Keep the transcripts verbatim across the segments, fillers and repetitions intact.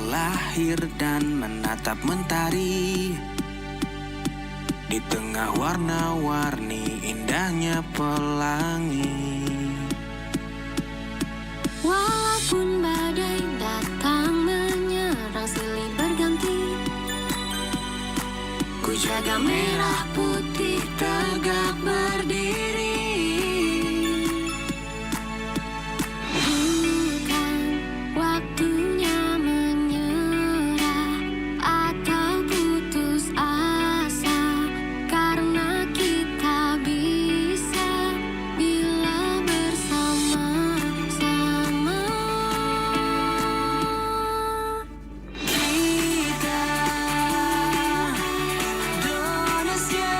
Lahir dan menatap mentari di tengah warna-warni indahnya pelangi. Walaupun badai datang menyerang silih berganti, ku jaga merah putih tegak berdiri. Bukan waktunya menyerah atau putus asa, karena kita bisa bila bersama-sama. Kita Indonesia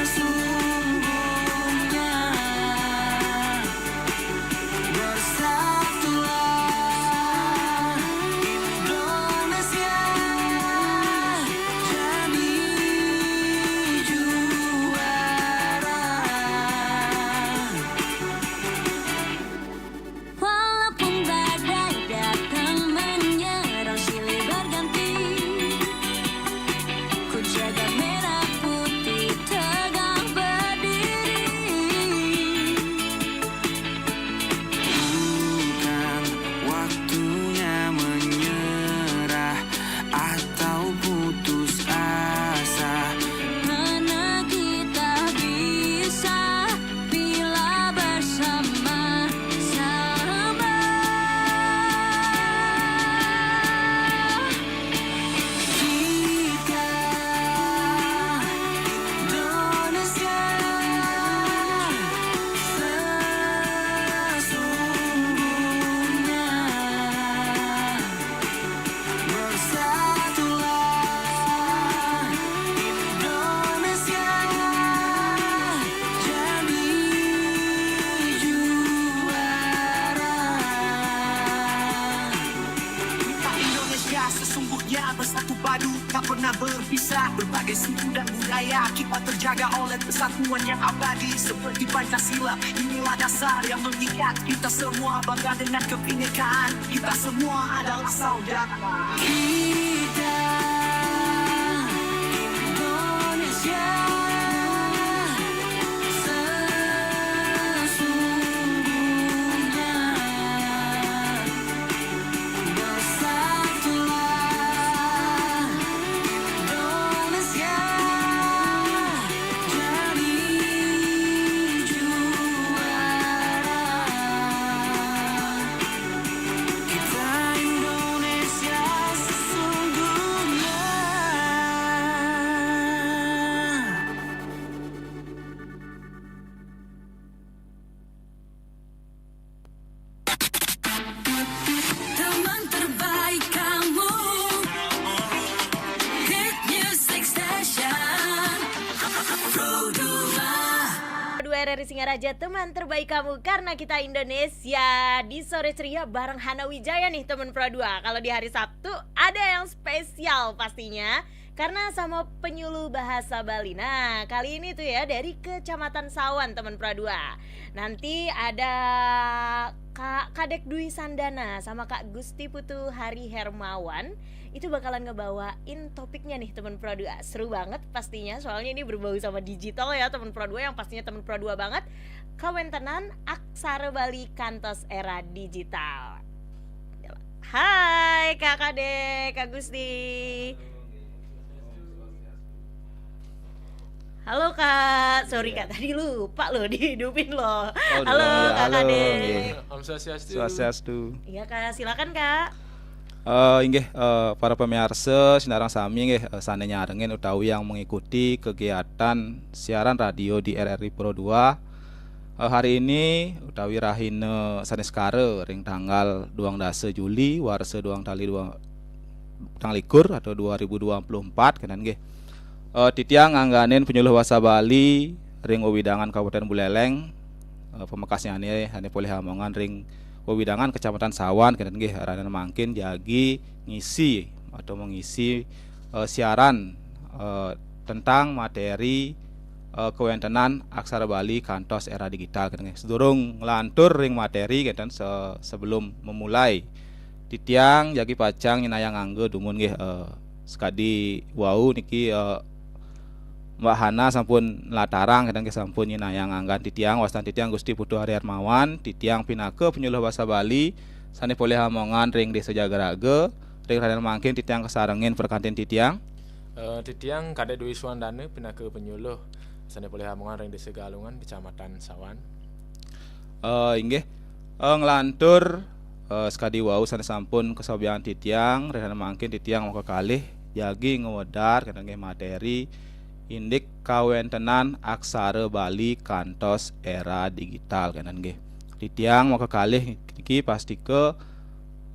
sesungguhnya. Bersatulah Indonesia jadi juara. Walaupun badai datang menyerang silih berganti, ku jaga merah putih tegak berdiri. Bukan waktunya menyerah atau putus asa, karena kita bisa bila bersama-sama. Kita Indonesia sesungguhnya. Bersatulah Indonesia jadi juara. Kita Indonesia sesungguhnya bersatu padu, tak pernah berpisah. Berbagai suku dan budaya kita terjaga oleh persatuan yang abadi seperti Pancasila. Inilah dasar yang mengikat kita semua, bangga dengan kebinekaan. Kita semua adalah saudara. Kita Indonesia sesungguhnya. Bersatulah Indonesia jadi juara. Kita Indonesia sesungguhnya. Teman terbaik kamu. Hit Music Station. Pro dua. Pro dua R R I Singaraja, teman terbaik kamu, karena kita Indonesia. Di sore ceria bareng Hana Wijaya nih, teman Pro dua. Kalau di hari Sabtu ada yang spesial pastinya, karena sama penyuluh bahasa Bali. Nah, kali ini tuh ya dari Kecamatan Sawan, teman Pro dua. Nanti ada Kak Kadek Dwi Sandana sama Kak Gusti Putu Hari Hermawan. Itu bakalan ngebawain topiknya nih, teman Pro dua. Seru banget pastinya, soalnya ini berbau sama digital ya, teman Pro dua, yang pastinya teman Pro dua banget. Kawentenan Aksara Bali kantos era digital. Hai Kak Kadek, Kak Gusti. Halo Kak, sorry Kak, tadi lupa loh dihidupin loh. Oh, halo, iya, Kak Kadek. Nggih. Om Swastiastu. Swastiastu. Iya Kak, silakan Kak. Eh, inggih, eh, para pamiarsa, sinareng sami nggih, eh, sane nyarengin utawi yang mengikuti kegiatan siaran radio di R R I Pro dua. Eh, hari ini utawi rahina sane sekara ring tanggal duang dasa Juli, warsa duang tali duang, tang likur atau dua ribu dua puluh empat kenten nggih. Eh, titiang ngangganin penyuluh basa Bali ring wewidangan Kabupaten Buleleng, eh, pamekasnyane sane polih amongan ring wewidangan Kecamatan Sawan kenten nggih, rahina mangkin jagi ngisi atau mengisi, eh, siaran, eh, tentang materi eh, kawéntenan aksara Bali kantos éra digital, kénten nggih. Sedurung nglantur ring materi, kénten, se-, sebelum memulai, titiang jagi pacang nyinahang angga dumun nggih, eh, sakadi wau niki, eh, Mbak Hana sampun nlatarang, kénten nggih, sampun nyinahang anggan titiang, wastan titiang Gusti Putu Hari Hermawan, titiang pinaka penyuluh basa Bali sané polih amongan ring Désa Jagaraga, ring rahina mangkin titiang kasarengin pakantin titiang. Eh, titiang Kadek Dwi Suwandana pinaka penyuluh sané polih amongan ring Désa Galungan, Kecamatan Sawan. Eh, inggih, eh, nglantur, eh, sakadi wau sané sampun kasobiahang titiang, rahina mangkin titiang makakalih jagi ngwedar, kénten nggih, materi indik kawéntenan aksara Bali kantos éra digital, kénten nggih. Titiang makakalih niki pastika,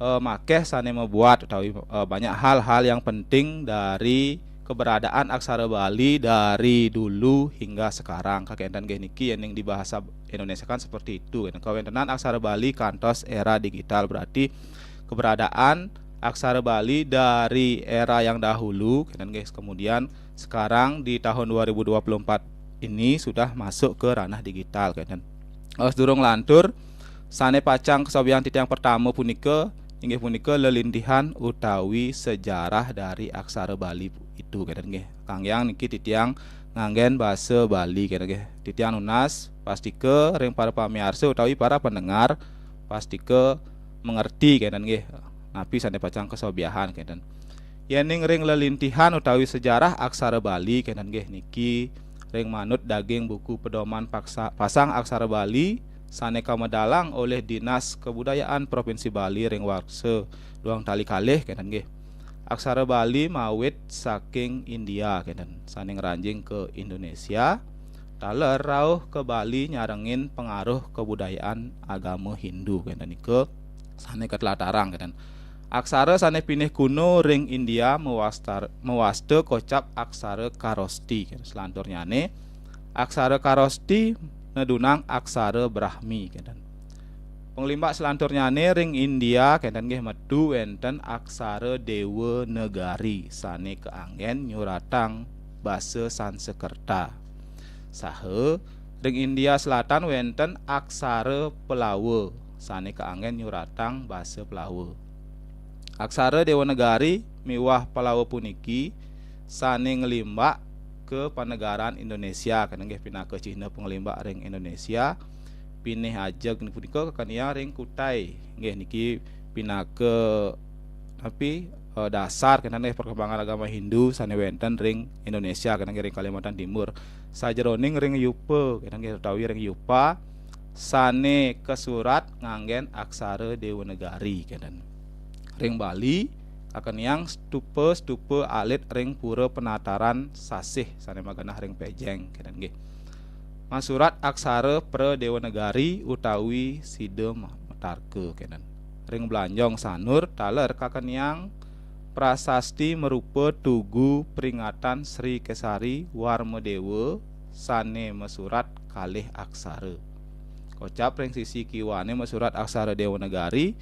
eh, makéh sané mabuat utawi, eh, banyak hal-hal yang penting dari keberadaan aksara Bali dari dulu hingga sekarang. Kakénten nggih niki yéning di bahasa Indonesia kan seperti itu, kan. Kawéntenan aksara Bali kantos éra digital berarti keberadaan aksara Bali dari era yang dahulu, kénten nggih, kemudian sekarang di tahun dua ribu dua puluh empat ini sudah masuk ke ranah digital, kénten. Eh, sedurung lantur, sané pacang kasobiahang titiang pertama punika, inggih punika lelintihan utawi sejarah dari aksara Bali itu, kénten nggih. Kanggiang niki titiang nganggén basa Bali, kénten nggih. Titiang nunas pastika ring para pamiarsa utawi para pendengar pastika mengerti, kénten nggih, napi sané pacang kasobiahang, kénten. Yéning ring lelintihan utawi sejarah aksara Bali, kénten nggih, niki ring manut daging buku pedoman paksa-, pasang aksara Bali sané kamedalang olih Dinas Kebudayaan Provinsi Bali ring warsa duang tali kalih, kénten nggih. Aksara Bali mawit saking India, kénten, sané ngranjing ke Indonesia, taler rauh ke Bali nyarengin pengaruh kebudayaan agama Hindu, kénten, nika sané katlatarang, kénten. Aksara sané pinih kuna ring India mawastar-, mawasta kocap aksara Kharoshthi, kénten. Selanturnyané, aksara Kharoshthi nedunang aksara Brahmi, kénten. Panglimbak selanturnyané ring India, kénten nggih, metu wénten aksara Dewanagari sané kaanggén nyuratang basa Sanskerta. Saha ring India Selatan wénten aksara Pelawa sané kaanggén nyuratang basa Pelawa. Aksara Dewanagari miwah Pelawa puniki sané nglimbak ke panegaran Indonesia, kénten nggih, pinaka cihna panglimbak ring Indonesia. Pinih ajeg punika kakeniang ring Kutai. Nggih, niki pinaka napi, eh, dasar, kénten nggih, perkembangan agama Hindu sané wénten ring Indonesia, kénten nggih, ring Kalimantan Timur. Sajeroning ring yupa, kénten nggih, utawi ring yupa sané kasurat nganggén aksara Dewanagari, kénten. Ring Bali, kakeniang stupa-stupa alit ring pura penataran sasih sané magenah ring Pejeng, kénten nggih. Masurat aksara Pra Dewanagari utawi Sida Ma-, Matarka, kénten. Ring Blanjong Sanur taler kakeniang prasasti marupa tugu peringatan Sri Kesari Warmadewa sané masurat kalih aksara. Kocap ring sisi kiwané masurat aksara Dewanagari,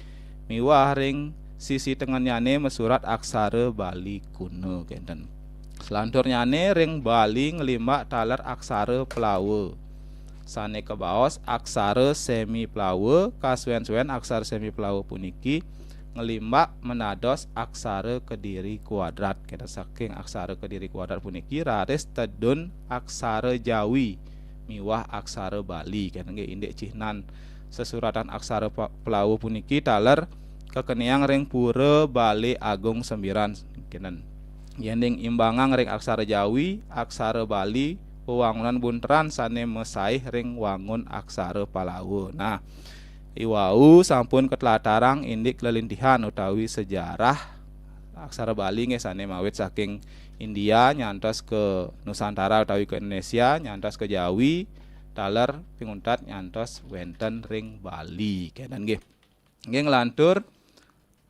miwah ring sisi tengahnnyané masurat aksara Bali kuna, kénten. Selanturnyané ring Bali nglimbak taler aksara Pelawa. Sané kabaos aksara semi Pelawa, kasuén-suén aksara semi Pelawa puniki nglimbak manados aksara Kediri kuadrat. Kénten, saking aksara Kediri kuadrat puniki raris tedun aksara Jawi miwah aksara Bali. Kénten nggih, indik cihnan sesuratan aksara Pa-, Pelawa puniki taler kakeniang ring Pura Balé Agung Sembiran, kénten. Yéning imbangang ring aksara Jawi, aksara Bali, wewangunan bunteran sané masaih ring wangun aksara Pelawa. Nah, iwau sampun katlatarang indik lelintihan utawi sejarah aksara Bali nggih, sané mawit saking India nyantos ke Nusantara utawi ke Indonesia, nyantos ke Jawi, taler pinguntat nyantos wénten ring Bali, kénten nggih. Nggih, nglantur,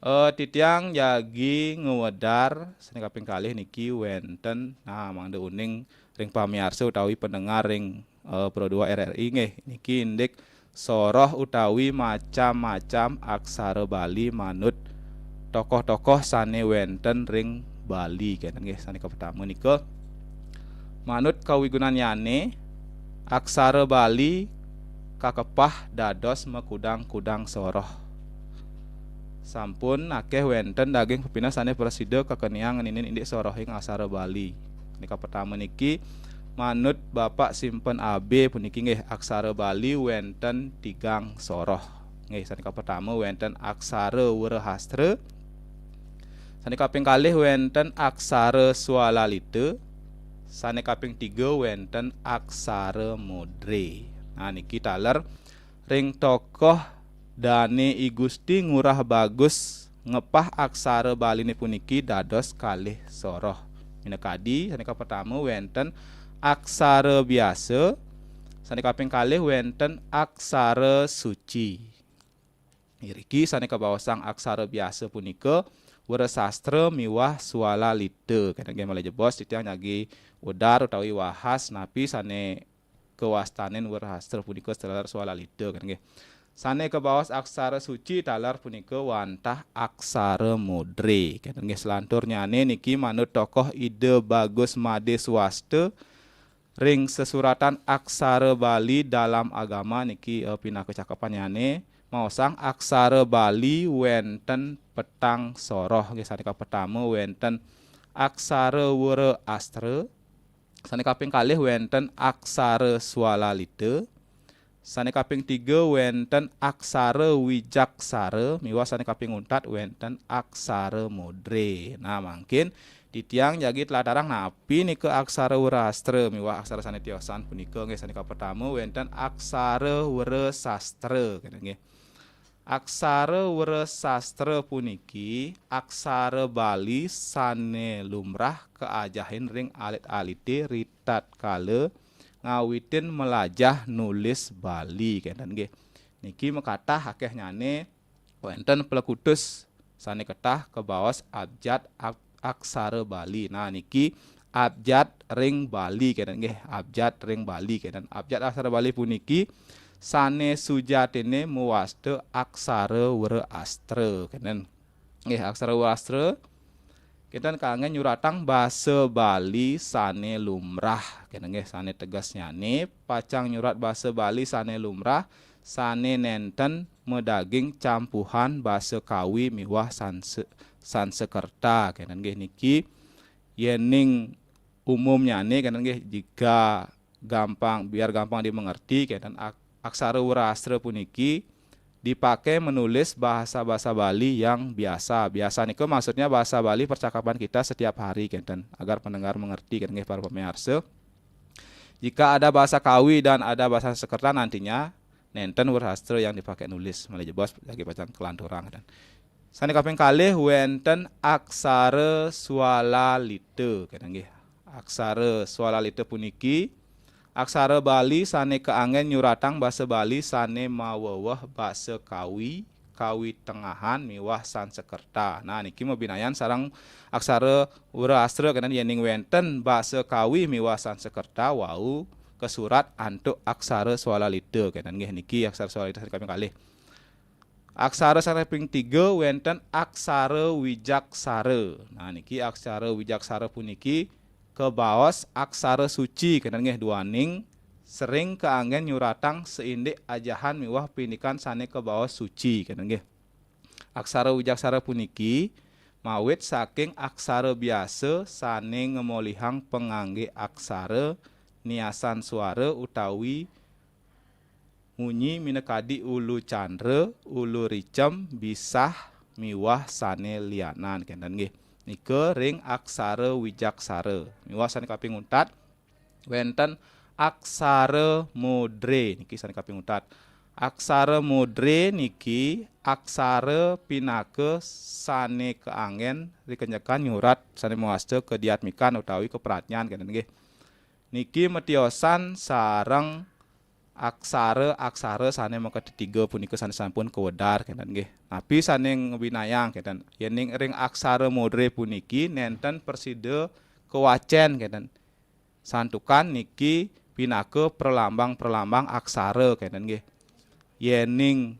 eh, titiang jagi ngwedar sané kaping kalih niki wénten, nah, mangda uning ring pamiarsa utawi pendengar ring, eh, Pro dua R R I nggih. Niki indik soroh utawi macam-macam aksara Bali manut tokoh-tokoh sané wénten ring Bali, kénten nggih. Sané kapertama nika manut kawigunannyané, aksara Bali kakepah dados makudang-kudang soroh. Sampun akeh wenten daging pepineh sane prasida kakeniang ngeninin indik sorohing aksara Bali. Sane kapertama niki, manut Bapak Simpen A B puniki nggih, aksara Bali wenten tigang soroh. Nggih, sane kapertama wenten aksara Wrahastra. Sane kaping kalih wenten aksara Swalalita. Sane kaping tiga wenten aksara Mudre. Nah, niki taler ring tokoh dane I Gusti Ngurah Bagus ngepah aksara Baline puniki dados kalih soroh. Minakadi, sane kapertama wenten aksara biasa, sane kaping kalih wenten aksara suci. Iriki sane kabaosang aksara biasa punika Wrasastra miwah Swalalita. Kenten nggih, malih jebos titiang jagi udar utawi wahas napi sane kawastanin Wrahastra punika taler Swalalita, kenten nggih. Sane kabaos aksara suci taler punika wantah aksara Mudre. Kenten nggih, selanturnyane niki manut tokoh Ida Bagus Made Swasta ring sesuratan aksara Bali dalam agama niki, eh, pinaka cakepannyane maosang aksara Bali wenten petang soroh nggih, sane kapertama wenten aksara Wrahastra, sane kaping kalih wenten aksara Swalalita, sane kaping tiga wenten aksara Wijaksara, miwah sane kaping untat wenten aksara Mudre. Nah, mangkin titiang jagi tlatarang napi nika aksara Wrahastra miwah aksara sane tiosan punika nggih, sane kapertama wenten aksara Wrasastra, kenten nggih. Aksara Wrasastra puniki aksara Bali sane lumrah kaajahin ring alit-alite ritatkala ngawitin melajah nulis Bali, kenten nggih. Niki makatah akehnyane wenten plekutus sane ketah kabaos abjad ak-, aksara Bali. Nah, niki abjad ring Bali, kenten nggih, abjad ring Bali, kenten. Abjad aksara Bali puniki sane sujatine mawasta aksara Wrahastra, kenten. Nggih, aksara Wrahastra kenten kangge nyuratang basa Bali sane lumrah, kenten nggih, sane tegesnyane pacang nyurat basa Bali sane lumrah, sane nenten madaging campuhan basa Kawi miwah Sanse-, Sansekerta, kenten nggih. Niki yening umumnyane, kenten nggih, jika gampang, biar gampang dimengerti, kenten, ak-, aksara Wrahastra puniki dipake menulis bahasa-bahasa Bali yang biasa. Biasa niku maksudnya bahasa Bali percakapan kita setiap hari, kenten, agar pendengar mengerti, kenten nggih, para pemirsa. Jika ada bahasa Kawi dan ada bahasa Sansekerta, nantinya nenten Wrahastra yang dipakai nulis. Malih jebos jagi pacang kalanturang, kenten. Sane kaping kalih wenten aksara Swalalita, kenten nggih. Aksara Swalalita puniki aksara Bali sane kaanggen nyuratang basa Bali sane maweweh basa Kawi, Kawi Tengahan miwah Sansekerta. Nah, niki mabinayan sareng aksara Wrahastra, kenten, yening wenten basa Kawi miwah Sansekerta wau kasurat antuk aksara Swalalita, kenten nggih. Niki aksara Swalalita sane kaping kalih. Aksara sane kaping tiga wenten aksara Wijaksara. Nah, niki aksara Wijaksara puniki kabaos aksara suci, kenten nggih, duaning sering kaanggen nyuratang seindik ajahan miwah pindikan sane kabaos suci, kenten nggih. Aksara Wijaksara puniki mawit saking aksara biasa sane ngemolihang pangangge aksara, niasan suara utawi munyi minakadi ulu candra, ulu ricem, bisah, miwah sane lianan, kenten nggih. Nika ring aksara Wijaksara. Miwah sane kaping untat wenten aksara Mudre, niki sane kaping untat. Aksara Mudre niki aksara pinaka sane kaanggen rikenyekan nyurat sane mawasta kadiatmikan utawi kapratnyan, kenten nggih. Niki matiosan sareng aksara-aksara sane makatetiga punika sane sampun kawedar, kenten nggih. Napi sane ngabinayang, kenten? Yening ring aksara Mudre puniki nenten prasida kawacen, kenten. Santukan niki pinaka pralambang-pralambang aksara, kenten nggih. Yening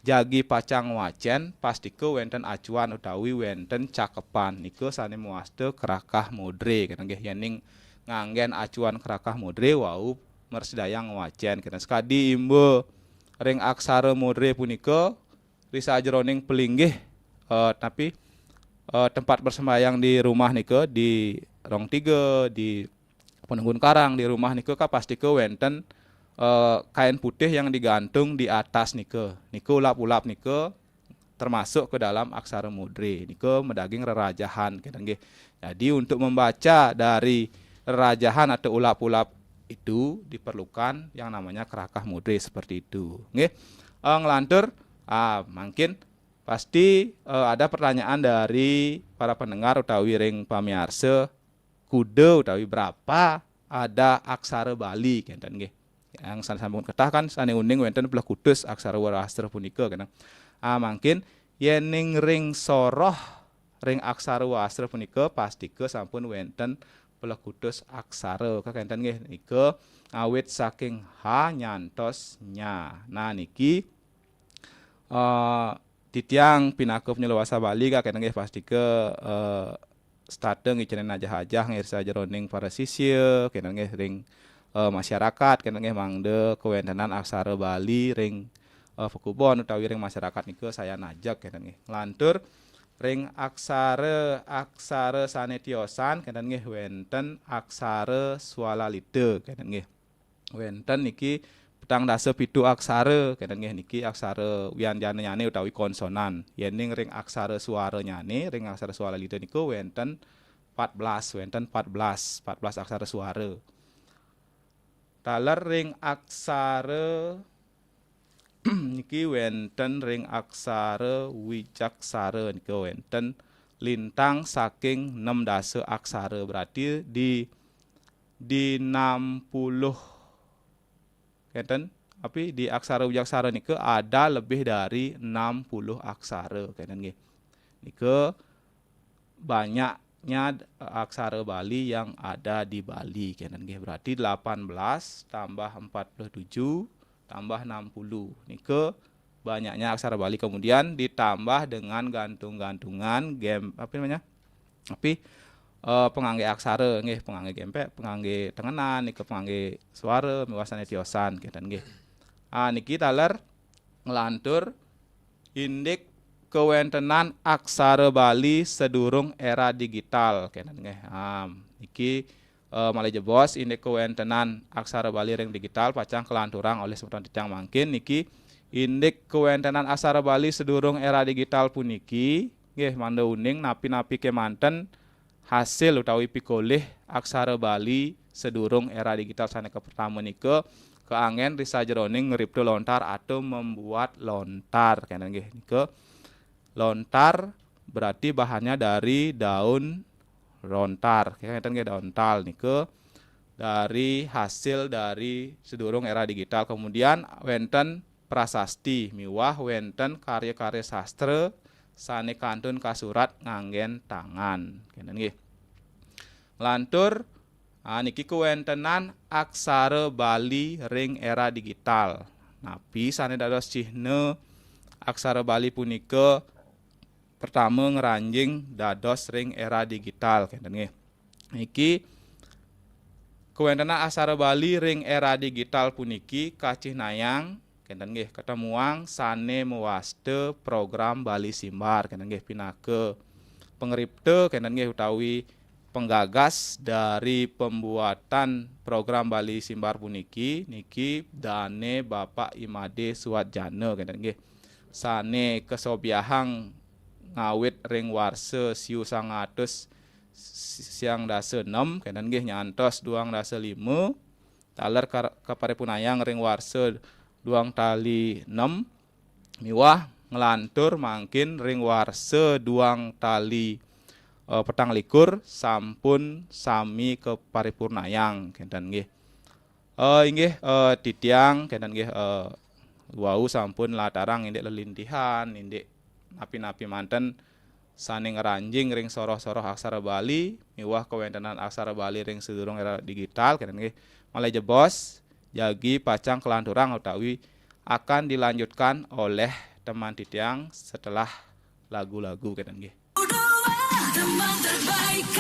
jagi pacang wacen, pastika wenten acuan utawi wenten cakepan. Nika sane mawasta Krakah Mudre, kenten nggih. Yening nganggen acuan Krakah Mudre wau mrasidayang ngwacén kénten. Sakadi imba ring aksara mudra punika ri sajeroning pelinggih, eh, tapi, eh, tempat bersembahyang di rumah nika, di rong tiga, di Penunggun Karang, di rumah nika kapastika wénten, eh, kain putih yang digantung di atas nika. Nika ulap-ulap nika termasuk ke dalam aksara mudra. Nika madaging rerajahan, kénten nggih. Jadi untuk membaca dari rerajahan atau ulap-ulap itu diperlukan yang namanya kerakah mudra seperti itu. Nggih. Eh, nglantur, ah, mungkin pasti, eh, ada pertanyaan dari para pendengar utawi ring pamiarsa, kuda utawi berapa ada aksara Bali, kénten nggih. Yang sané sampun ketah kan sané uning wénten pelekutus aksara Warastra punika, kénten. Ah, mungkin yéning ring soroh ring aksara Warastra punika pastika sampun wénten pelekutus aksara, kénten nggih. Nika awit saking ha nyantos nya. Nah, niki, eh, titiang pinaka panyeluruh basa Bali, kénten nggih, pastika, eh, setata ngicénin ajah-ajah nggih ri sajeroning para sisya, kénten nggih, ring, eh, masyarakat, kénten nggih, mangda kawéntenan aksara Bali ring, eh, pakubon utawi ring masyarakat nika sayan ajeg, kénten nggih. Nglantur ring aksara-aksara sané tiosan, kénten nggih, wénten aksara swalalita, kénten nggih. Wénten niki petang dasa pitu aksara, kénten nggih, niki aksara wianjananyané utawi konsonan. Yéning ring aksara swaranyané, ring aksara swalalita nika wénten empat belas, wénten empat belas, empat belas aksara swara. Taler ring aksara niki wénten ring aksara wijaksara nika wénten lintang saking enam dasa aksara, berarti di, di enam puluh, kénten, tapi di aksara wijaksara nika ada lebih dari enam puluh aksara, kénten nggih. Nika banyaknya aksara Bali yang ada di Bali, kénten nggih. Berarti delapan belas tambah empat puluh tujuh tambah enam puluh. Nika banyaknya aksara Bali, kemudian ditambah dengan gantung-gantungan gem-, apa namanya? Tapi, eh, pangangge aksara nggih, pangangge gempek, pangangge tengenan, nika pangangge swara, miwah sané tiosan, kénten nggih. Ah, niki taler nglantur indik kawéntenan aksara Bali sedurung era digital, kénten nggih. Ah, niki, eh, malih jebos indik kawéntenan aksara Bali ring digital pacang kalanturang olih semeton titiang mangkin. Niki indik kawéntenan aksara Bali sedurung era digital puniki, nggih, mangda uning napi-napi kémanten hasil utawi pikolih aksara Bali sedurung era digital sané kapertama nika kaanggén ri sajeroning ngripta lontar atau membuat lontar, kénten nggih. Nika lontar berarti bahannya dari daun lontar, kénten nggih, daun tal nika dari hasil dari sedurung era digital. Kemudian wénten prasasti miwah wénten karya-karya sastra sané kantun kasurat nganggén tangan, kénten nggih. Nglantur, ah, niki kawéntenan aksara Bali ring era digital. Napi sané dados cihna aksara Bali punika pertama ngranjing dados ring era digital, kénten nggih. Niki kawéntenan aksara Bali ring era digital puniki kacihnayang, kénten nggih, katemuang sané mawasta program Bali Simbar, kénten nggih, pinaka pangripta, kénten nggih, utawi penggagas dari pembuatan program Bali Simbar puniki, niki dané Bapak Imade Suwatjana, kénten nggih. Sané kasobiahang ngawit ring warsa siu sangatus siang dasa enem, kénten nggih, nyantos duang dasa lima, taler kar-, kaparipunayang ring warsa duang tali enem, miwah nglantur mangkin ring warsa duang tali, eh, petang likur sampun sami kaparipurnayang, kénten nggih. Eh, inggih, eh, titiang, kénten nggih, eh, wau sampun latarang indik lelintihan, indik napi-napi manten sané ngranjing ring soroh-soroh aksara Bali, miwah kawéntenan aksara Bali ring sedurung era digital, kénten nggih. Malih jebos, jagi pacang kalanturang utawi akan dilanjutkan oleh teman titiang setelah lagu-lagu, kénten nggih. Teman terbaik.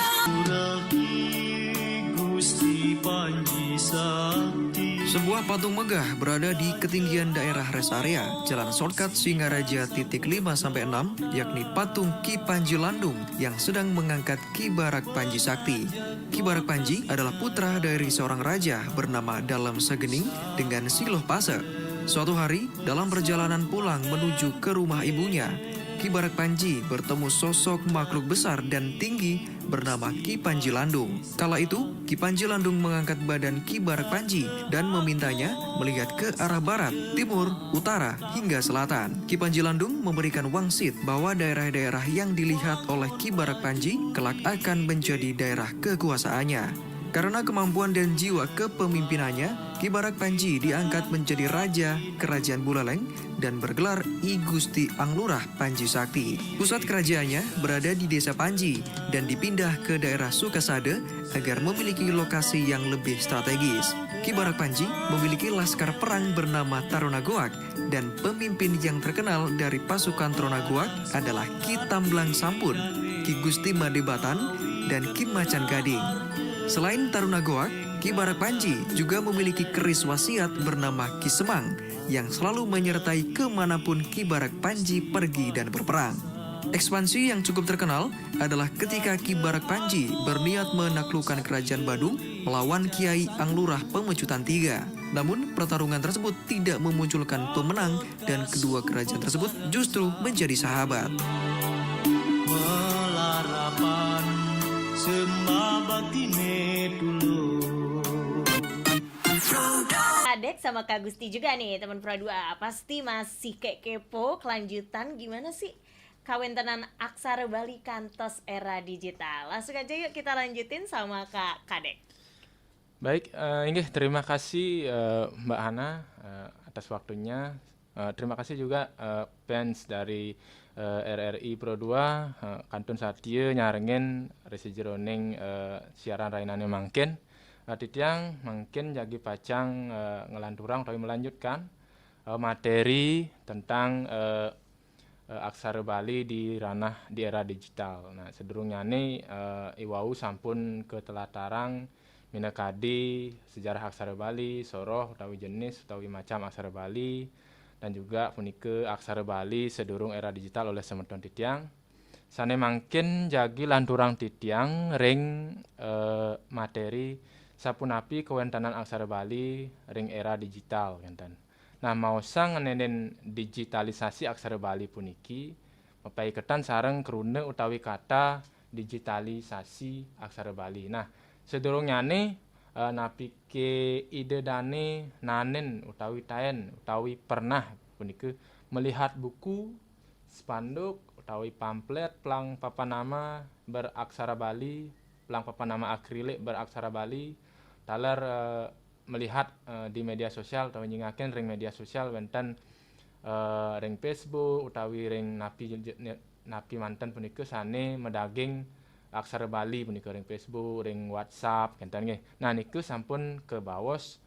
Gusti Panji Sakti. Sebuah patung megah berada di ketinggian daerah rest area, jalan shortcut Singaraja titik lima sampai enam, yakni patung Ki Panji Landung yang sedang mengangkat Ki Barak Panji Sakti. Ki Barak Panji adalah putra dari seorang raja bernama Dalem Segening dengan Siloh Pase. Suatu hari, dalam perjalanan pulang menuju ke rumah ibunya, Ki Barak Panji bertemu sosok makhluk besar dan tinggi bernama Ki Panji Landung. Kala itu, Ki Panji Landung mengangkat badan Ki Barak Panji dan memintanya melihat ke arah barat, timur, utara, hingga selatan. Ki Panji Landung memberikan wangsit bahwa daerah-daerah yang dilihat oleh Ki Barak Panji kelak akan menjadi daerah kekuasaannya. Karena kemampuan dan jiwa kepemimpinannya, Ki Barak Panji diangkat menjadi raja Kerajaan Buleleng dan bergelar I Gusti Anglurah Panji Sakti. Pusat kerajaannya berada di Desa Panji dan dipindah ke daerah Sukasada agar memiliki lokasi yang lebih strategis. Ki Barak Panji memiliki laskar perang bernama Taruna Goak dan pemimpin yang terkenal dari pasukan Taruna Goak adalah Ki Tamblang Sampun, Ki Gusti Madebatan, dan Ki Macan Gading. Selain Taruna Goak, Ki Barak Panji juga memiliki keris wasiat bernama Ki Semang yang selalu menyertai kemanapun Ki Barak Panji pergi dan berperang. Ekspansi yang cukup terkenal adalah ketika Ki Barak Panji berniat menaklukkan Kerajaan Badung melawan Kiai Anglurah Pemecutan Tiga. Namun, pertarungan tersebut tidak memunculkan pemenang dan kedua kerajaan tersebut justru menjadi sahabat. Melarapan sembah bakti ne tulung. Kadek sama Kak Gusti juga nih teman Pro dua. Pasti masih kayak kepo kelanjutan gimana sih kawéntenan aksara Bali kantos era digital. Langsung aja yuk kita lanjutin sama Kak Kadek. Baik, eh, inggih terima kasih eh, Mbak Hana eh, atas waktunya. Eh, terima kasih juga eh, fans dari eh, R R I Pro dua eh, kantun satia nyarengin ring sajeroning eh, siaran rainane mangkin. Eh, titiang mangkin jagi pacang eh, ngelanturang utawi melanjutkan eh, materi tentang eh, eh, aksara Bali di ranah di era digital. Nah, sadurungnyane eh, iwau sampun katelatarang minakadi sejarah aksara Bali, soroh utawi jenis utawi macam aksara Bali, dan juga punika aksara Bali sadurung era digital oleh semeton titiang. Sane mangkin jagi lanturang titiang ring eh, materi sapunapi kawentenan aksara Bali ring era digital kenten. Nah, maosang ngenenin digitalisasi aksara Bali puniki mapaiketan sareng kruna utawi kata digitalisasi aksara Bali. Nah, sadurungnyane eh, napike ida dane nanin utawi taen utawi pernah punika melihat buku, spanduk utawi pamflet plang papan nama beraksara Bali, plang papan nama akrilik beraksara Bali, taler eh, melihat eh, di media sosial utawi nyingakin ring media sosial wenten eh, ring Facebook utawi ring napi je- je- napi manten punika sane madaging aksara Bali punika ring Facebook, ring WhatsApp kenten nggih. Nah, niku sampun kabaos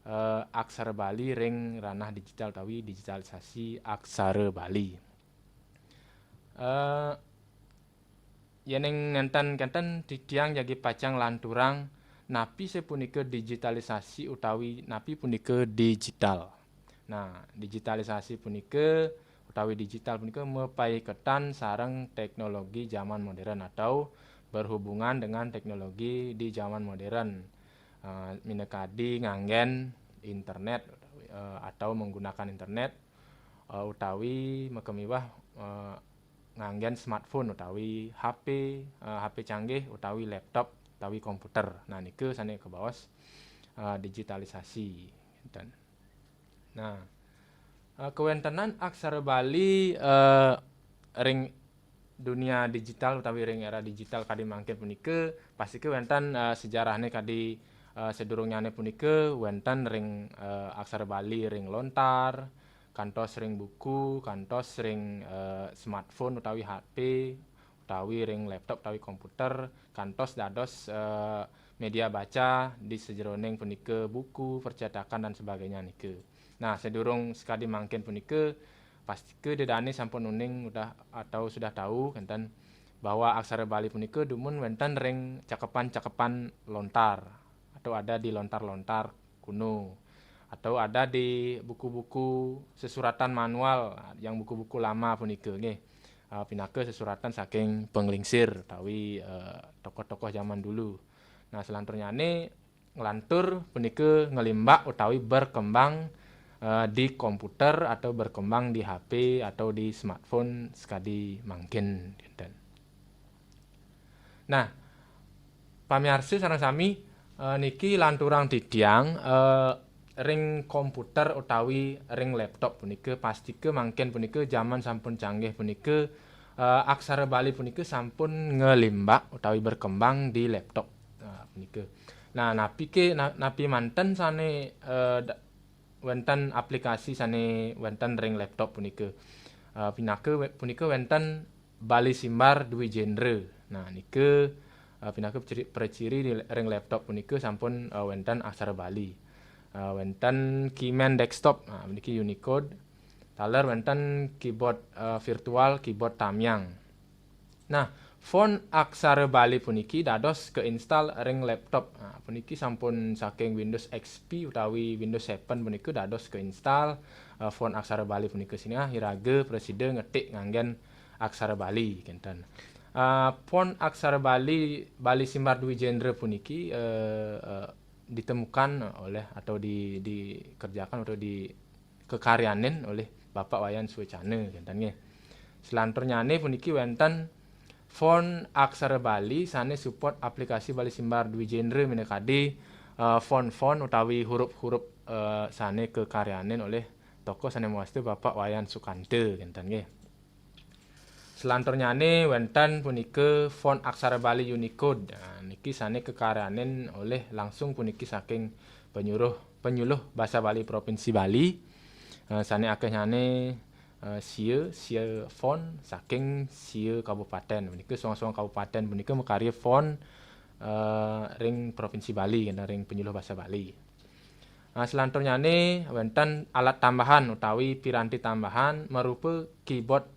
eh, aksara Bali ring ranah digital utawi digitalisasi aksara Bali. Eh, yening nenten kenten titiang jagi pacang lanturang napi sapunika digitalisasi utawi napi punika digital. Nah, digitalisasi punika utawi digital punika mapaiketan sareng teknologi zaman modern atau berhubungan dengan teknologi di zaman modern. Eh, minakadi nganggen internet eh, atau menggunakan internet eh, utawi makamiwah eh, nganggen smartphone utawi H P, eh, H P canggih utawi laptop utawi komputer. Nah, nika sane kabaos eh, digitalisasi. Enten. Nah, eh, kawentenan aksara Bali eh, ring dunia digital utawi ring era digital kadi mangkin punika, pastika wenten eh, sejarahne kadi eh, sadurungnyane punika wenten ring eh, aksara Bali ring lontar, kantos ring buku, kantos ring eh, smartphone utawi H P, utawi ring laptop utawi komputer, kantos dados eh, media baca di sajeroning punika buku, percetakan dan sebagainya nika. Nah, sadurung sakadi mangkin punika, pastika ida dane sampun uning udah atau sudah tahu kenten bahwa aksara Bali punika dumun wenten ring cakepan-cakepan lontar atau ada di lontar-lontar kuno. atau ada di buku-buku sesuratan manual, yang buku-buku lama punika nggih. Eh, pinaka sesuratan saking panglingsir utawi, eh, tokoh-tokoh zaman dulu. Nah, selanturnyane nglantur punika nglimbak utawi berkembang, eh, di komputer atau berkembang di H P atau di smartphone sakadi mangkin, kinten. Nah, pamiarsa sareng sami, eh, niki lanturang titiang, eh, ring komputer utawi ring laptop punika, pastika mangkin punika jaman sampun canggih punika, eh, aksara Bali punika sampun nglimbak utawi berkembang di laptop. Nah, punika. Nah, napi ke, na-, napi manten sane, eh, da-, wenten aplikasi sane wenten ring laptop punika? Eh, pinaka we-, punika wenten Bali Simbar Dwijendra. Nah, nika, eh, pinaka ciri-, praciri di, ring laptop punika sampun, eh, wenten aksara Bali. Eh, wenten Keyman Desktop, nah, niki Unicode. Taler wenten keyboard, eh, virtual, keyboard Tamyang. Nah, font aksara Bali puniki dados keinstal ring laptop. Nah, puniki sampun saking Windows X P utawi Windows seven punika dados keinstal, eh, font aksara Bali punika, sinah iraga prasida ngetik nganggen aksara Bali, kinten. Eh, font aksara Bali, Bali Simbar Dwijendra puniki, eh, eh, ditemukan oleh atau di-, dikerjakan atau di-, kekaryanin oleh Bapak Wayan Suwecana, kinten nggih. Selanturnyane puniki wenten font aksara Bali sane support aplikasi Bali Simbar Dwijendra minakadi, eh, font-font utawi huruf-huruf, eh, sane kekaryanin oleh tokoh sane mawasta Bapak Wayan Sukanta, kinten nggih. Selanturnyane wenten punika font aksara Bali Unicode. Nah, niki sane kekaryanin oleh langsung puniki saking penyuluh, penyuluh basa Bali Provinsi Bali. Eh, sane akehnyane, eh, sia, sia font saking sia kabupaten. Punika suang-suang kabupaten punika makarya font, eh, ring Provinsi Bali, kenten ring penyuluh basa Bali. Nah, selanturnyane wenten alat tambahan utawi piranti tambahan marupa keyboard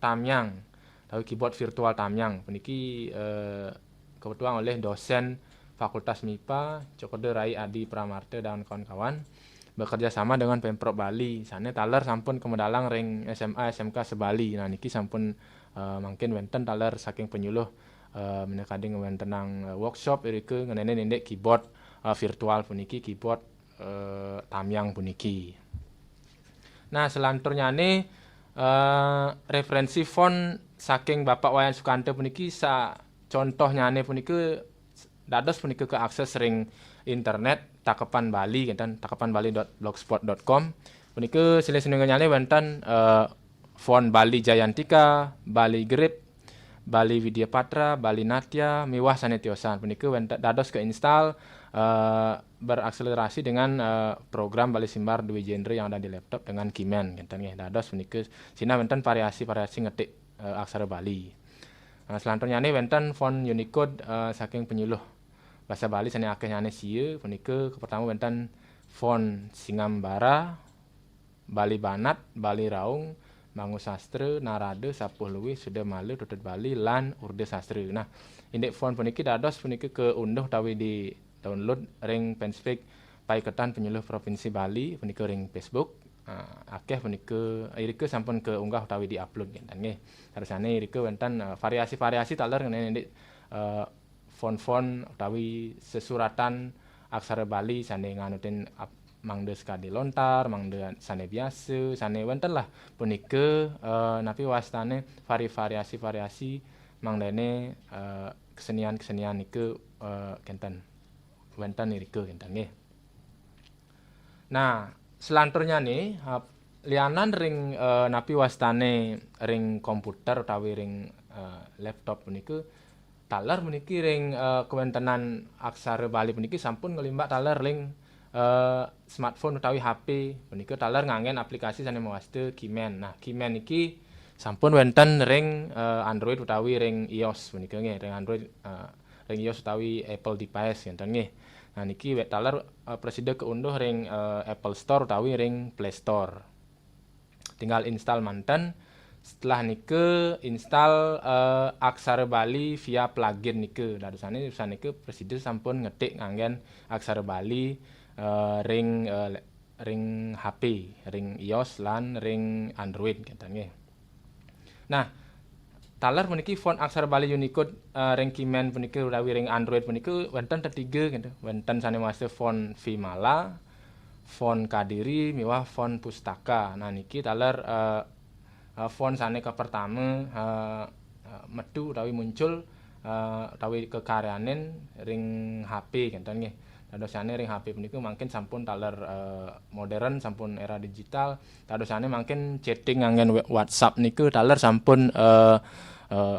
Tamyang utawi keyboard virtual Tamyang. Puniki, eh, kebetulan oleh dosen Fakultas MIPA, Cokoda Rai Adi Pramarta dan kawan-kawan, bekerja sama dengan Pemprov Bali. Sane taler sampun kamedalang ring S M A S M K se-Bali. Nah, niki sampun, eh, mangkin wenten taler saking penyuluh, eh, minakadi ngwentenang, eh, workshop irika ngeninin indik keyboard, eh, virtual puniki, keyboard, eh, Tamyang puniki. Nah, selanturnyane, eh, referensi font saking Bapak Wayan Sukanta puniki, sa-, contohnyane punika dados punika kaakses ring internet, Takepan Bali, kinten, takepanbali dot blogspot dot com. Punika silih sinunggilnyane wenten, eh, font Bali Jayantika, Bali Grip, Bali Widya Patra, Bali Natya, miwah sane tiosan. Punika wenten dados keinstal, eh, berakselerasi dengan, eh, program Bali Simbar Dwijendra yang ada di laptop dengan Keyman, kinten nggih. Dados punika sinah wenten variasi-variasi ngetik, eh, aksara Bali. Nah, selanturnyane wenten font Unicode, eh, saking penyuluh basa Bali sane akehnyane sia, punika kapertama wenten font Singambara, Bali Banat, Bali Raung, Mangu Sastra, Narada, Sapuh Luwih, Suda Mala, Tutur Bali, lan Urde Sastra. Nah, indik font puniki dados punika kaunduh utawi di-download ring fanspage Paiketan Penyuluh Provinsi Bali punika ring Facebook. Ah, akeh punika, irika sampun kaunggah utawi di-upload, kinten nggih. Dados sane irika wenten, eh, variasi-variasi taler ngeninin indik, eh, font-font utawi sesuratan aksara Bali sane nganutin ap-, mangda sekadi lontar, mangda sane biasa, sane wenten lah punika, eh, napi wastane vari-, variasi-variasi mangdane, eh, kesenian-kesenian nika, eh, kenten. Wenten irika kenten nggih. Nah, selanturnyane, eh, lianan ring, eh, napi wastane ring komputer utawi ring, eh, laptop punika, taler puniki ring, eh, kawentenan aksara Bali puniki sampun nglimbak taler ring, eh, smartphone utawi H P punika taler nganggen aplikasi sane mawasta Keyman. Nah, Keyman niki sampun wenten ring, eh, Android utawi ring iOS punika nggih, ring Android, eh, ring iOS utawi Apple device, kenten nggih. Nah, niki wet taler, eh, prasida kaunduh ring, eh, Apple Store utawi ring Play Store. Tinggal install manten. Setelah nika install, eh, Aksara Bali via plugin nika. Dadosane sanika prasida sampun ngetik nganggen Aksara Bali, eh, ring, eh, le-, ring H P, ring iOS lan ring Android, ngéten nggih. Nah, taler puniki font aksara Bali Unicode, eh, ring Keyman puniki utawi ring Android puniki wénten tetiga gitu. Wénten sané wasta font Vimala, font Kadiri, miwah font Pustaka. Nah, niki taler, eh, eh, font sané kapertama, eh, eh, metu utawi muncul, eh, utawi kakaryanin ring H P ngéten nggih. Dados sané ring H P punika mangkin sampun taler, eh, modern, sampun era digital. Dados sané mangkin chatting nganggén we-, WhatsApp niku taler sampun, eh, eh,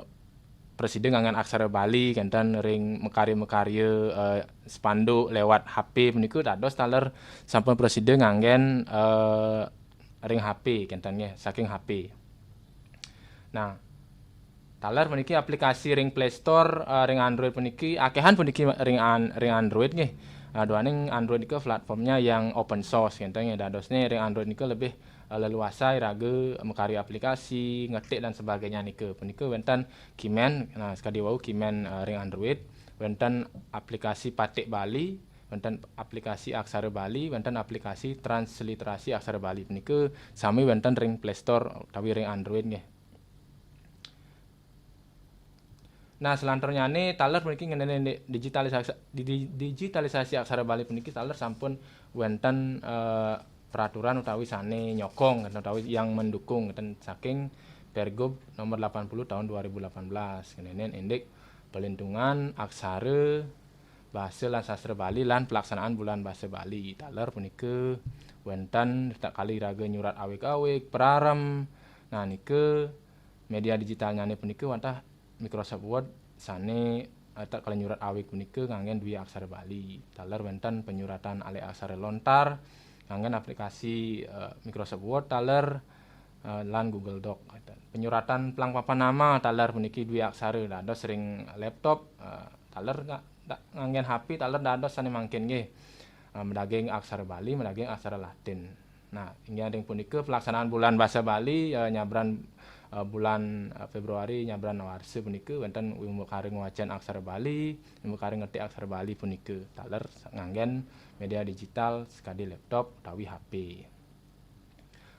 prasida nganggén aksara Bali ngénten ring makarya-makarya, eh, spanduk lewat H P punika dados taler sampun prasida nganggén, eh, ring H P ngénten nggih, saking H P. Nah, taler puniki aplikasi ring Play Store, eh, ring Android puniki, akéhan puniki ring an-, ring Android nggih. Nah, duaning Android niku platformnya yang open source ngénten nggih. Dadosné ring Android niku lebih, eh, leluasa iraga makarya aplikasi, ngetik dan sebagainya niku. Punika wénten Keyman, nah, sakadi wau Keyman, eh, ring Android, wénten aplikasi Patik Bali, wénten aplikasi Aksara Bali, wénten aplikasi transliterasi Aksara Bali. Punika sami wénten ring Play Store utawi ring Android nggih. Nah, selanturnyané taler puniki ngenani di-, digitalisasi, di-, di-, digitalisasi Aksara Bali puniki taler sampun wénten, eh, peraturan utawi sané nyokong utawi yang mendukung ngénten saking Pergub nomor delapan puluh tahun dua ribu delapan belas. Ngenani indik pelindungan aksara, basa lan sastra Bali lan pelaksanaan Bulan Basa Bali. Taler punika wénten ritatkala iraga nyurat awig-awig, prarem. Nah, nika media digitalnyané punika wantah Microsoft Word sané, eh, tatkala nyurat awig punika nganggén dwi aksara Bali. Taler wénten penyuratan alih aksara lontar nganggén aplikasi, eh, Microsoft Word taler, eh, lan Google Doc. Penyuratan plang papan nama taler puniki dwi aksara dados ring laptop, eh, taler nga-, da-, nganggén H P taler dados sané mangkin nggih. Eh, madaging aksara Bali, madaging aksara Latin. Nah, inggih ring punika pelaksanaan Bulan Basa Bali, eh, nyabran, eh, bulan, eh, Februari nyabran warsa punika wénten wimbakara ngwacén aksara Bali, wimbakara ngetik aksara Bali punika taler nganggén media digital sakadi laptop utawi H P.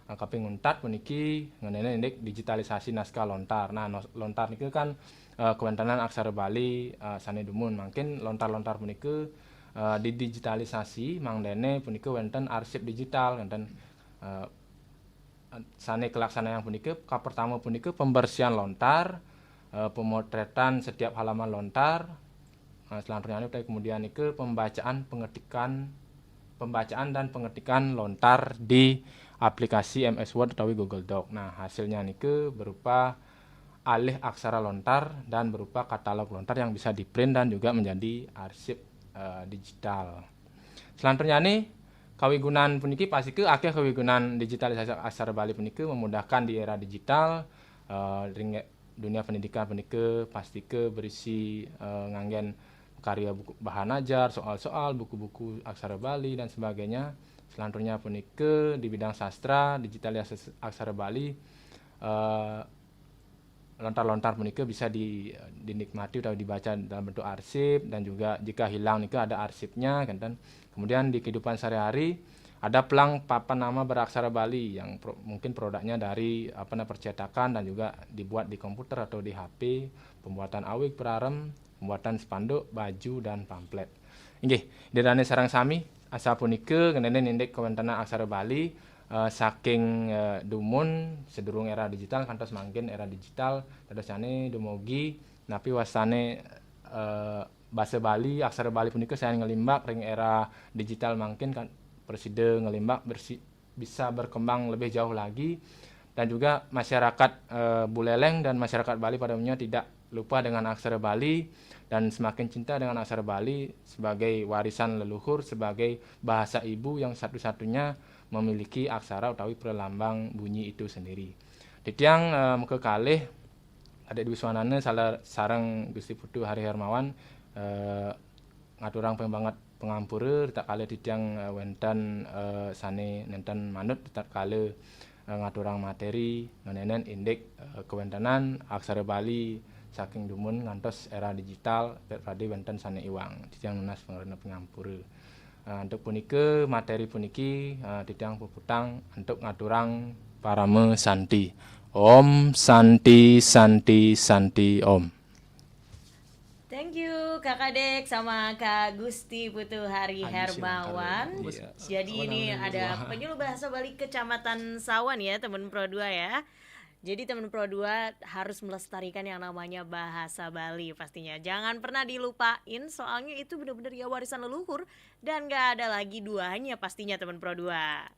Nah, kaping untat puniki ngenani indik digitalisasi naskah lontar. Nah, nos-, lontar niki kan, eh, kawéntenan aksara Bali, eh, sané dumun. Mangkin lontar-lontar punika, eh, didigitalisasi, mangdané punika wénten arsip digital, wénten, eh, sané kalaksanayang punika, kapertama punika pembersihan lontar, eh, pemotretan setiap halaman lontar, eh, selanturnyané utawi kemudian nika pembacaan pengetikan, pembacaan dan pengetikan lontar di aplikasi M S Word utawi Google Doc. Nah, hasilnya nika berupa alih aksara lontar dan berupa katalog lontar yang bisa di-print dan juga menjadi arsip, eh, digital. Selanturnyané kawigunan puniki pastika akéh kawigunan digitalisasi aksara Bali punika memudahkan di era digital, eh, ring dunia pendidikan punika pastika berisi, eh, nganggén karya buku, bahan ajar, soal-soal, buku-buku aksara Bali dan sebagainya. Selanturnya punika di bidang sastra, digitalisasi aksara Bali, eh, lontar-lontar punika bisa di-, dinikmati atau dibaca dalam bentuk arsip dan juga jika hilang nika ada arsipnya, kan. Kemudian di kehidupan sehari-hari ada plang papan nama beraksara Bali yang pro-, mungkin produknya dari, apa namanya, percetakan dan juga dibuat di komputer atau di H P, pembuatan awig prarem, pembuatan spanduk, baju, dan pamflet. Inggih, Ida dané sareng sami, asapunika ngenani indik kawéntenan aksara Bali, eh, saking, eh, dumun sedurung era digital kantos mangkin era digital, dados sané dumugi napi wastané, eh, basa Bali, aksara Bali punika sayan nglimbak ring era digital mangkin kan prasida nglimbak bersi-, bisa berkembang lebih jauh lagi, dan juga masyarakat, eh, Buleleng dan masyarakat Bali pada umumnya tidak lupa dengan aksara Bali dan semakin cinta dengan aksara Bali sebagai warisan leluhur, sebagai bahasa ibu yang satu-satunya memiliki aksara utawi pralambang bunyi itu sendiri. Titiang, eh, makakalih Adik Dwi Swanana sala-, sareng Gusti Putu Hari Hermawan, eh, ngaturang ping banget pangampura, ritatkala titiang, eh, wénten, eh, sané nénten manut, ritatkala, eh, ngaturang materi ngenani indik, eh, kawéntenan aksara Bali saking dumun ngantos era digital, pradé wénten sané iwang. Titiang nunas pangampura. Eh, antuk punika, materi puniki, eh, titiang puputang antuk ngaturang parama santi. Om Santi, Santi, Santi, Om. Thank you Kakak Dek sama Kak Gusti Putu Hari Hermawan. Jadi ini ada penyuluh bahasa Bali Kecamatan Sawan ya, teman Pro dua ya. Jadi teman Pro dua harus melestarikan yang namanya bahasa Bali pastinya. Jangan pernah dilupain, soalnya itu benar-benar ya warisan leluhur dan gak ada lagi duanya pastinya, teman Pro dua.